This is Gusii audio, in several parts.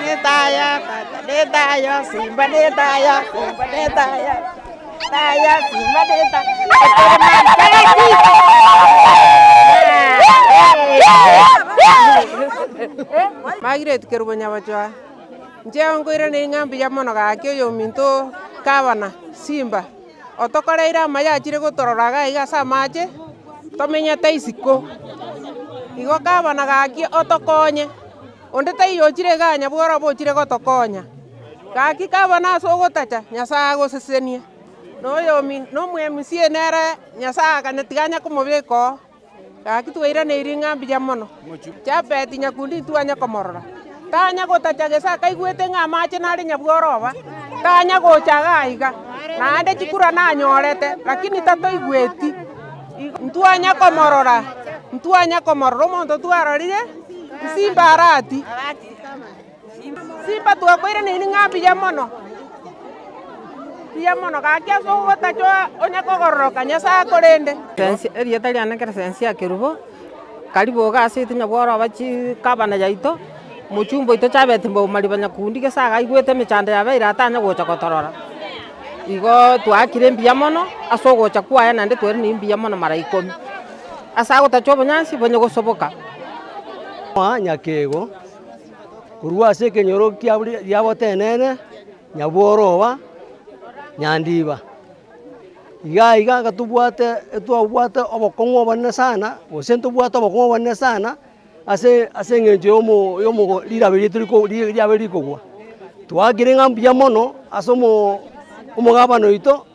Netaya, tata netaya, simba netaya, simba netaya, taya, simba netaya. Margaret Kerubo Nyabochoa, inche nkoiraneria ng'a mbuya mono gaki oyominto gavana Simba, otokoreire amaya achire gotorora iga iga ase amache, tomenyete isiko. Igo gavana gaki otokonye, onde taiyo ochire igaa nyabworo ochire gotokonya, gaki gavana ase ogotacha, nyasaye agosesenie, na oyomi na omo MCA nere nyasaye akanya tiga anya komobeka oo. Gaki twairaneiri ng'a mbuya mono. Chapeti nyakundi ntwanya komorora, tanya gotacha gese akaigwete ng'a amache nare nyabworoba, tanya gocha iga iga, naende chikura nanyorete, lakini tatoigweti. Ntwanya komorora, ntwanya komorora omonto twarorire, simba arati, simba twakoiraneiri ng'a mbuya mono, mbuya mono gaki ase ogotacha onye kogororoka nyasaye akorende. Erieta riane Crescencia Kerubo, karibu iga ase itinya bworoba chikabana yaito, mochumba oito Chabeti Mbaumari Banyakundi gese agaigwete emechando yabeire atanye gocha gotorora. Igo twaakire mbuya mono ase ogocha kwaye naende twairaneire mbuya mono mara ikomi. Ase agotacha obonyansi bonye gosoboka. Nyakego, korwa ase ekenyoro kia riabotenene, Nyabworoba, Nyandiba. Iga iga iga tobwate etwabwate obokong'u obonene sana, gose ntobwate obokong'u obonene sana, ase ase eng'encho ya omo ya omogo riraba riaito riko riabe rikogwa. Twaakire ng'a mbuya mono ase omo omogabana oito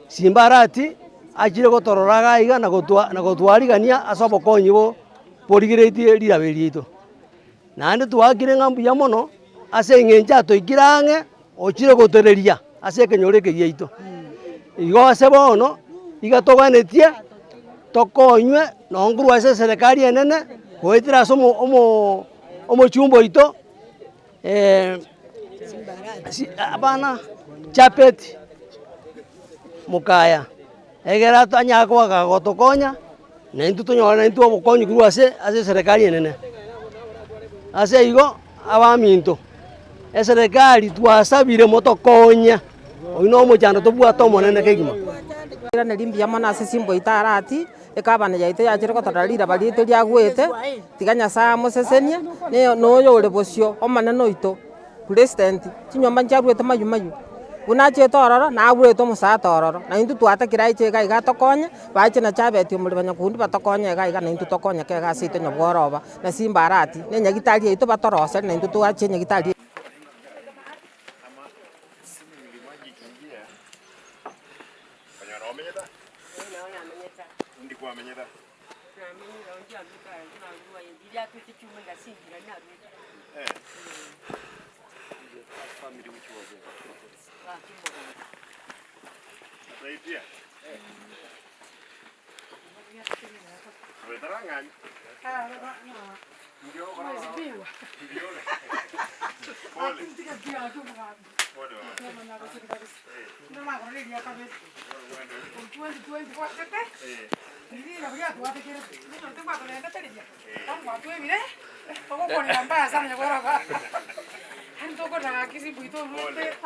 Simba Arati, achire gotorora iga iga na gotwa na gotwarigania ase obokonyi bo borigeretie riraba eri riaito. Naende twaakire ng'a mbuya mono ase eng'encho atoikire ang'e, ochire gotoreria ase ekenyoro eke giaito. Igo ase bono, iga toganetie tokonywe nonye korwa ase eserekari enene, goetera ase omo omo omochumba oito abana Chapeti Mokaya, egere anyare koba kagotokonya. Na intwe tonyore naintwe obokonyi korwa ase ase eserekari enene. Ase igo, abaminto, eserekari twasabire motokonye, oyio na omochando tobwate omonene kegima. Iraneria mbuya mono ase chimbo tarati, ekabana yaito yachire gotorora riraba riaito riagwete, tiga Nyasaye amosesenie, na oyo ore bosio, omonene oito. President, chinyomba nchiaruete mayu mayu, buna achiete ororo, naruete omosaata ororo, na intwe twatakire aiche iga iga atokonye, bache na Chabeti omoreri banyakundi batokonye iga iga na intwe tokonyeke iga ase intwe nyabworoba, na Simba Arati, na enyagitari yaito batoroseri na intwe toache enyagitari.